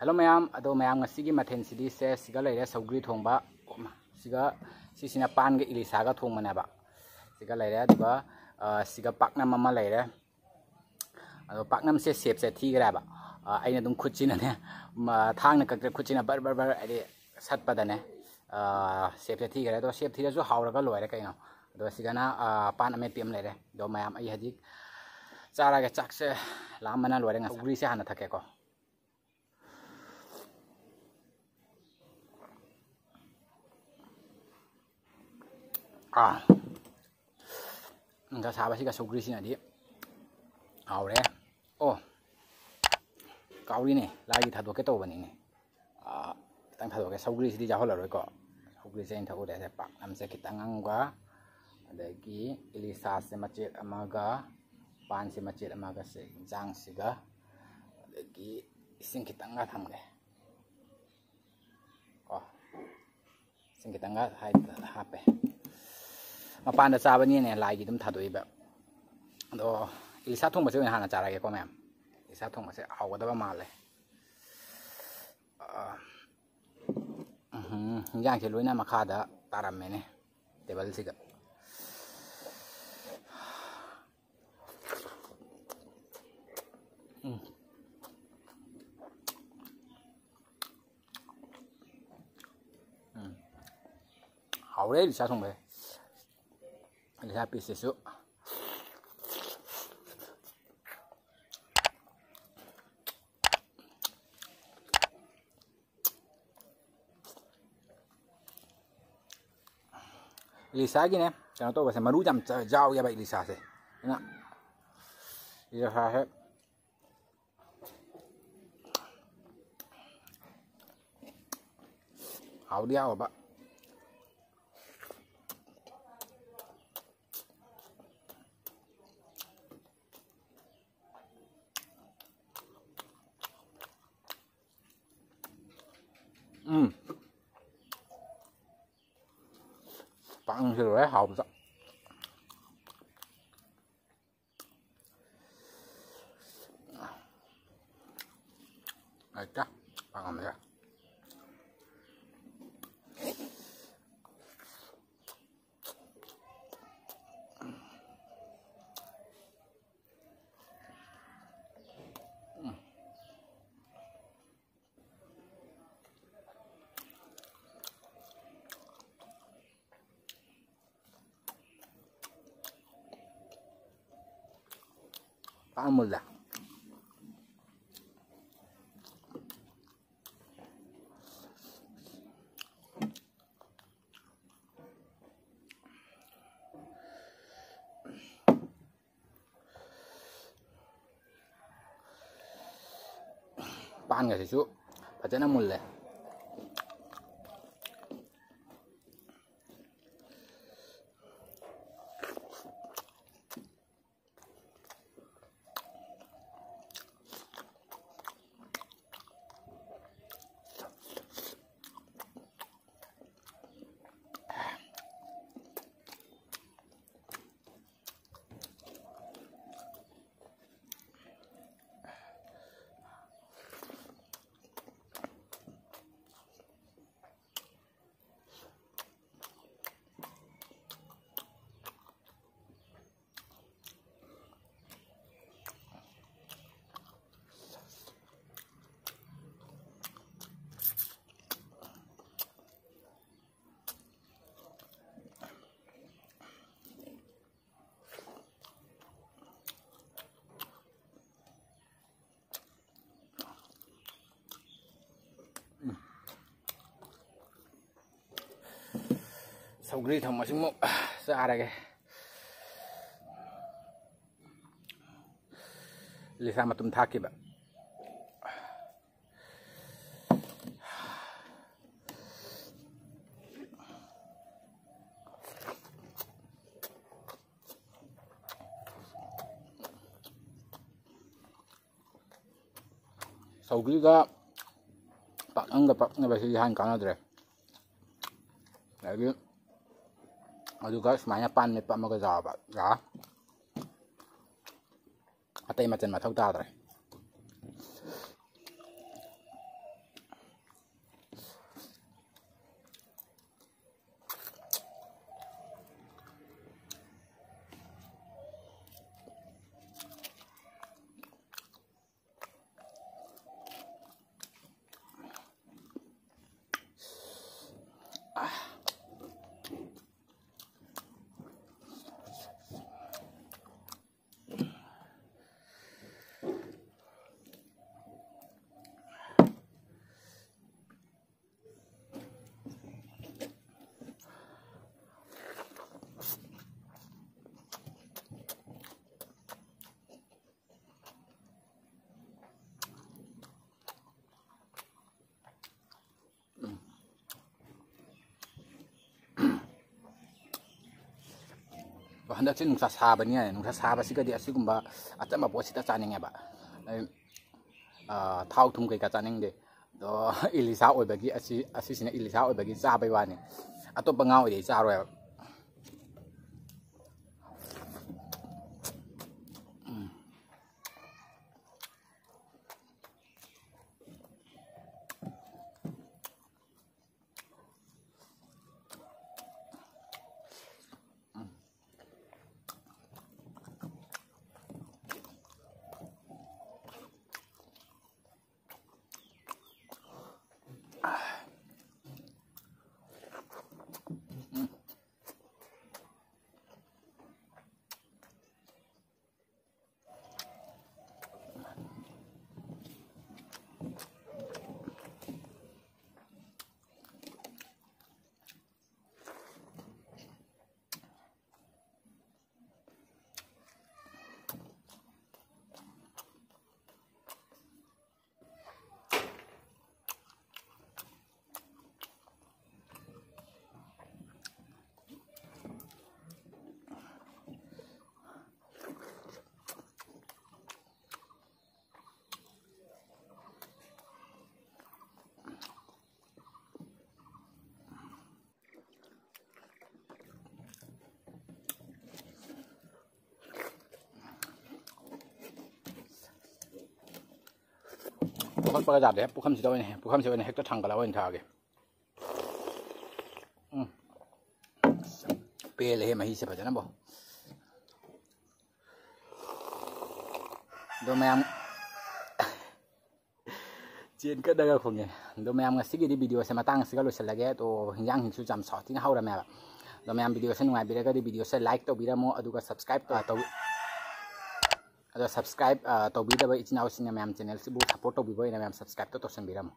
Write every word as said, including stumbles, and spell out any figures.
Hello ꯃꯌꯥꯝ, ꯑꯗꯣ ꯃꯌꯥꯝ ꯉꯁꯤꯒꯤ ꯃꯊꯦꯜꯁꯤꯗꯤ ꯁꯦ ꯁꯤꯒ ꯂꯩꯔꯦ, ꯁꯧꯒ꯭ꯔꯤ ꯊꯣꯡꯕ, ꯁꯤꯒ, ꯁꯤꯁꯤꯅ ꯄꯥꯟꯒ ꯏꯂꯤꯁꯥꯒ ꯊꯣꯡꯕꯅꯦꯕ꯫ ꯁꯤꯒ ꯂꯩꯔꯦ, ꯑꯗꯨꯒ, ꯑ, ꯁꯤꯒ ꯄꯥꯛꯅꯝ ꯑꯃ ꯂꯩꯔꯦ꯫ ꯑꯗꯣ ꯄꯥꯛꯅꯝꯁꯦ ꯁꯦꯞꯁꯦ ꯊꯤꯈ꯭ꯔꯦꯕ꯫ ꯑ, ꯑꯩꯅ ꯑꯗꯨꯝ ꯈꯨꯠꯁꯤꯅꯅꯦ, ꯃ-, ꯊꯥꯡꯅ ꯀꯛꯇ꯭ꯔꯦ, ꯈꯨꯠꯁꯤꯅ ꯕꯔ ꯕꯔ ꯕꯔ ꯍꯥꯏꯗꯤ ꯁꯠꯄꯗꯅꯦ, ꯑ, ꯁꯦꯞꯁꯦ ꯊꯤꯈ꯭ꯔꯦ꯫ ꯑꯗꯣ ꯁꯦꯞ ꯊꯤꯔꯁꯨ ꯍꯥꯎꯔꯒ ꯂꯣꯏꯔꯦ ꯀꯩꯅꯣ꯫ ꯑꯗꯣ ꯁꯤꯒꯅ, ꯑ, ꯄꯥꯟ ꯑꯃꯦꯠꯄꯤ ꯑꯃ ꯂꯩꯔꯦ꯫ ꯑꯗꯣ ꯃꯌꯥꯝ ꯑꯩ ꯍꯧꯖꯤꯛ ꯆꯥꯔꯒ ꯆꯥꯛꯁꯦ ꯂꯥꯝꯕꯅ ꯂꯣꯏꯔꯦ꯫ ꯉꯁꯥꯏ ꯁꯧꯒ꯭ꯔꯤꯁꯦ ꯍꯥꯟꯅ ꯊꯛꯀꯦꯀꯣ꯫ ꯑꯥ, ꯅꯨꯡꯁꯥ ꯁꯥꯕꯁꯤꯒ ꯁꯧꯒ꯭ꯔꯤꯁꯤꯅꯗꯤ ꯍꯥꯎꯔꯦ꯫ ꯑꯣ, ꯀꯥꯎꯔꯤꯅꯦ, ꯂꯥꯏꯒꯤ ꯊꯥꯗꯣꯛꯀꯦ ꯇꯧꯕꯅꯤꯅꯦ꯫ ꯑꯥ, ꯈꯤꯇꯪ ꯊꯥꯗꯣꯛꯀꯦ꯫ ꯁꯧꯒ꯭ꯔꯤꯁꯤꯗꯤ ꯌꯥꯎꯍꯜꯂꯔꯣꯏꯀꯣ꯫ ꯁꯧꯒ꯭ꯔꯤꯁꯦ ꯑꯩꯅ ꯊꯛꯎꯔꯦ꯫ ꯁꯦ ꯄꯥꯛꯅꯝꯁꯦ ꯈꯤꯇꯪ ꯑꯃꯒ, ꯑꯗꯒꯤ ꯏꯂꯤꯁꯥꯁꯦ ꯃꯆꯦꯠ ꯑꯃꯒ, ꯄꯥꯟꯁꯦ ꯃꯆꯦꯠ ꯑꯃꯒ, ꯁꯦ ꯏꯟꯁꯥꯡꯁꯤꯒ, ꯑꯗꯒꯤ ꯏꯁꯤꯡ ꯈꯤꯇꯪꯒ ꯊꯝꯒꯦ꯫ ꯀꯣ, ꯏꯁꯤꯡ ꯈꯤꯇꯪꯒ ꯍꯥꯏ-, ꯍꯥꯞꯄꯦ꯫ ꯃꯄꯥꯟꯗ ꯆꯥꯕꯅꯤꯅꯦ, ꯂꯥꯏꯒꯤ ꯑꯗꯨꯝ ꯊꯥꯗꯣꯛꯏꯕ꯫ ꯑꯗꯣ ꯏꯂꯤꯁꯥ ꯊꯣꯡꯕꯁꯦ ꯑꯣꯏꯅ ꯍꯥꯟꯅ ꯆꯥꯔꯒꯦꯀꯣ ꯃꯌꯥꯝ꯫ ꯏꯂꯤꯁꯥ ꯊꯣꯡꯕꯁꯦ ꯍꯥꯎꯒꯗꯕ ꯃꯥꯜꯂꯦ꯫ ꯑꯥ, ꯎꯝꯍꯨꯝ, ꯏꯟꯖꯥꯡꯁꯦ ꯂꯣꯏꯅ ꯃꯈꯥꯗ ꯇꯥꯔꯝꯃꯦꯅꯦ, ꯇꯦꯕꯜꯁꯤꯗ꯫ ꯎꯝ꯫ ꯎꯝ꯫ ꯍꯥꯎꯔꯦ ꯏꯂꯤꯁꯥ ꯊꯣꯡꯕꯁꯦ꯫ ꯏꯂꯤꯁꯥ ꯄꯤꯁꯁꯤꯁꯨ꯫ ꯏꯂꯤꯁꯥꯒꯤꯅꯦ, ꯀꯩꯅꯣ ꯇꯧꯕꯁꯦ, ꯃꯔꯨ ꯌꯥꯝ ꯆ-, ꯌꯥꯎꯋꯦꯕ ꯏꯂꯤꯁꯥꯁꯦ꯫ ꯑꯗꯨꯅ ꯏꯂꯤꯁꯥꯁꯦ ꯍꯥꯎꯗꯤ ꯍꯥꯎꯕ꯫ ꯎꯝ꯫ ꯄꯥꯛꯅꯝꯁꯦ ꯂꯣꯏꯔꯦ ꯍꯥꯎꯕꯗ꯫ ꯍꯦꯛꯇ ꯄꯥꯛꯂꯝꯃꯦ꯫ ꯄꯥꯛ ꯃꯨꯜꯂꯦ꯫ ꯄꯥꯟꯒꯁꯤꯁꯨ ꯐꯖꯅ ꯃꯨꯜꯂꯦ꯫ ꯁꯧꯒ꯭ꯔꯤ ꯊꯣꯡꯕꯁꯤꯃꯨꯛ ꯆꯥꯔꯒꯦ꯫ ꯂꯤꯁꯥ ꯃꯇꯨꯝ ꯊꯥꯛꯈꯤꯕ꯫ ꯁꯧꯒ꯭ꯔꯤꯒ ꯄꯥꯛꯅꯝꯒ ꯄꯛꯅꯕꯁꯤꯗꯤ ꯍꯥꯏꯅ ꯀꯥꯟꯅꯗ꯭ꯔꯦ꯫ ꯑꯗꯒꯤ ꯑꯗꯨꯒ ꯁꯨꯃꯥꯏꯅ ꯄꯥꯟ ꯃꯦꯠꯄ ꯑꯃꯒ ꯌꯥꯎꯔꯕ, ꯑꯇꯩ ꯃꯆꯜ ꯃꯊꯧ ꯇꯥꯗ꯭ꯔꯦ꯫ ꯍꯟꯗꯛꯁꯦ ꯅꯨꯡꯁꯥ ꯁꯥꯕꯅꯤꯅ, ꯅꯨꯡꯁꯥ ꯁꯥꯕꯁꯤꯒꯗꯤ ꯑꯁꯤꯒꯨꯝꯕ ꯑꯆꯝꯕ ꯄꯣꯠꯁꯤꯗ ꯆꯥꯅꯤꯡꯉꯦꯕ꯫ ꯑꯩ, ꯑ, ꯊꯥꯎ ꯊꯨꯝ ꯀꯩꯀꯥ ꯆꯥꯅꯤꯡꯗꯦ꯫ ꯑꯗꯣ ꯏꯂꯤꯁꯥ ꯑꯣꯏꯕꯒꯤ ꯑꯁꯤ, ꯑꯁꯤꯁꯤꯅ ꯏꯂꯤꯁꯥ ꯑꯣꯏꯕꯒꯤ ꯆꯥꯕꯩ ꯋꯥꯅꯤ꯫ ꯑꯇꯣꯞꯄ ꯉꯥ ꯑꯣꯏꯗꯤ ꯑꯩ ꯆꯥꯔꯣꯏꯕ꯫ ꯄꯨꯈꯠꯄꯒ ꯌꯥꯗꯦ꯫ ꯄꯨꯈꯝꯁꯤꯗ ꯑꯣꯏꯅ, ꯄꯨꯈꯝꯁꯤꯗ ꯑꯣꯏꯅ ꯍꯦꯛꯇ ꯊꯥꯡꯒꯠꯂꯒ ꯑꯣꯏꯅ ꯊꯛꯑꯒꯦ꯫ ꯎꯝ꯫ ꯄꯦꯜꯂꯦꯍꯦ ꯃꯍꯤꯁꯦ ꯐꯖꯅꯕꯣ꯫ ꯑꯗꯣ ꯃꯌꯥꯝ, ꯆꯦꯟ ꯀꯠꯅꯒ ꯈꯣꯡꯉꯦ꯫ ꯑꯗꯣ ꯃꯌꯥꯝ, ꯉꯁꯤꯒꯤꯗꯤ videoꯁꯦ ꯃꯇꯥꯡ ꯑꯁꯤꯒ ꯂꯣꯏꯁꯤꯜꯂꯒꯦ꯫ ꯑꯗꯣ ꯍꯤꯟꯖꯥꯡꯁꯤꯁꯨ ꯌꯥꯝ ꯁꯥꯊꯤꯅ ꯍꯧꯔꯝꯃꯦꯕ꯫ ꯑꯗꯣ ꯃꯌꯥꯝ, videoꯁꯦ ꯅꯨꯡꯉꯥꯏꯕꯤꯔꯒꯗꯤ videoꯁꯦ like ꯇꯧꯕꯤꯔꯝꯃꯣ, ꯑꯗꯨꯒ subscribe ꯇꯧ-, ꯇꯧ-, ꯑꯗꯣ subscribe, ꯑ, ꯇꯧꯕꯤꯗꯕ ꯏꯆꯤꯟ ꯏꯅꯥꯎꯁꯤꯡꯅ ꯃꯌꯥꯝ channelꯁꯤꯕꯨ support ꯇꯧꯕꯤꯕ ꯑꯣꯏꯅ ꯃꯌꯥꯝ subscribeꯇꯣ ꯇꯧꯁꯟꯕꯤꯔꯝꯃꯣ꯫